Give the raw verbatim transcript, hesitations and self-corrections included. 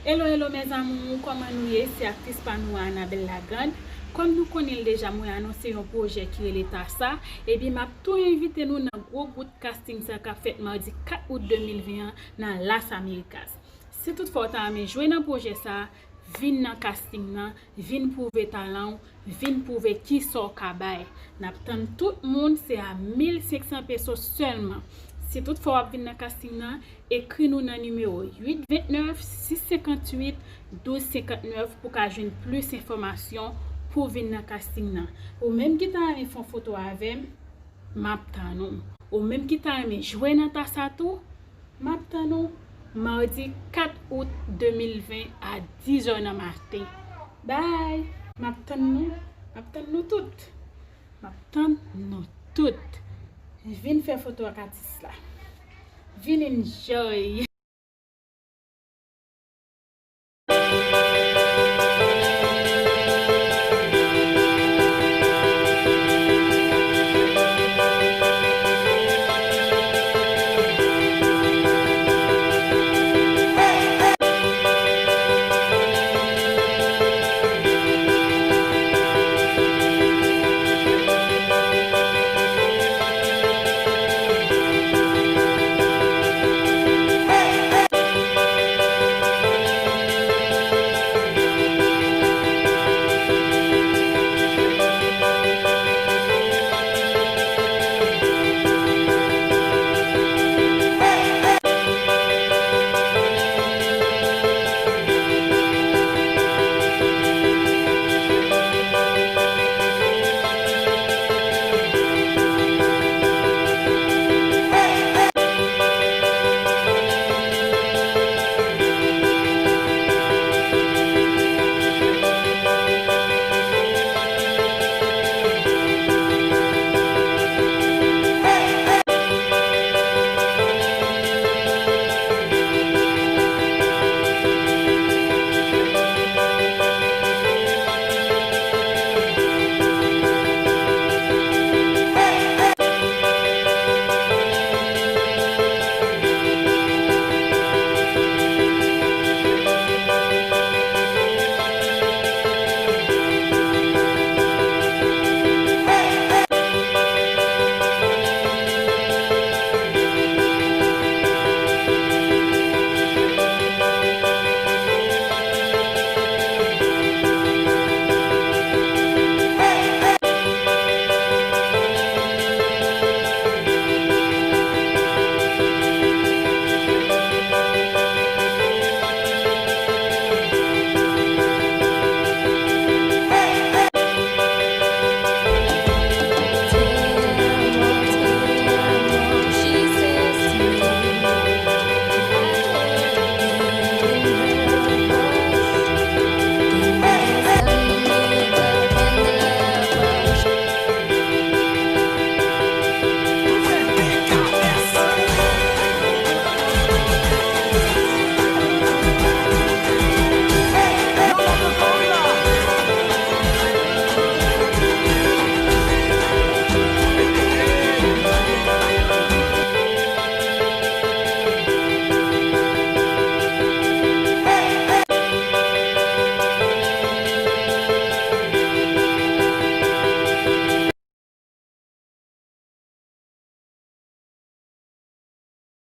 Hello, hello mes amours, kòman nou ye? Se aktris pa nou Anabelle Lagrande. Kòm nou konnen l deja, mwen anonse yon pwojè ki rele Tasa. Ebyen, m ap tou envite nou nan gwo bout casting sa k ap fèt madi kat out de mil ven an nan Las Américas. Si toutfwa w ta renmen jwe nan pwojè sa, vin nan casting nan, vin pwouve talan w, vin pwouve kisa w ka bay. N ap tann tout moun, se a mil senk san peso sèlman. Si toutfwa w ap vin nan casting nan, ekri nou nan nimewo uit vennèf sis senkantuit douz senkantnèf pou ka jwenn plis enfòmasyon pou vin nan casting nan. Ou menm ki ta renmen fè yon foto avè m, m ap tann ou. Ou menm ki ta renmen jwe nan Tasa tou, m ap tann ou madi kat out de mil ven a diz è nan maten. Bye! M ap tann nou. M ap tann nou tout. M ap tann nou tout. Vin fè foto ak atis la. Vin enjoy.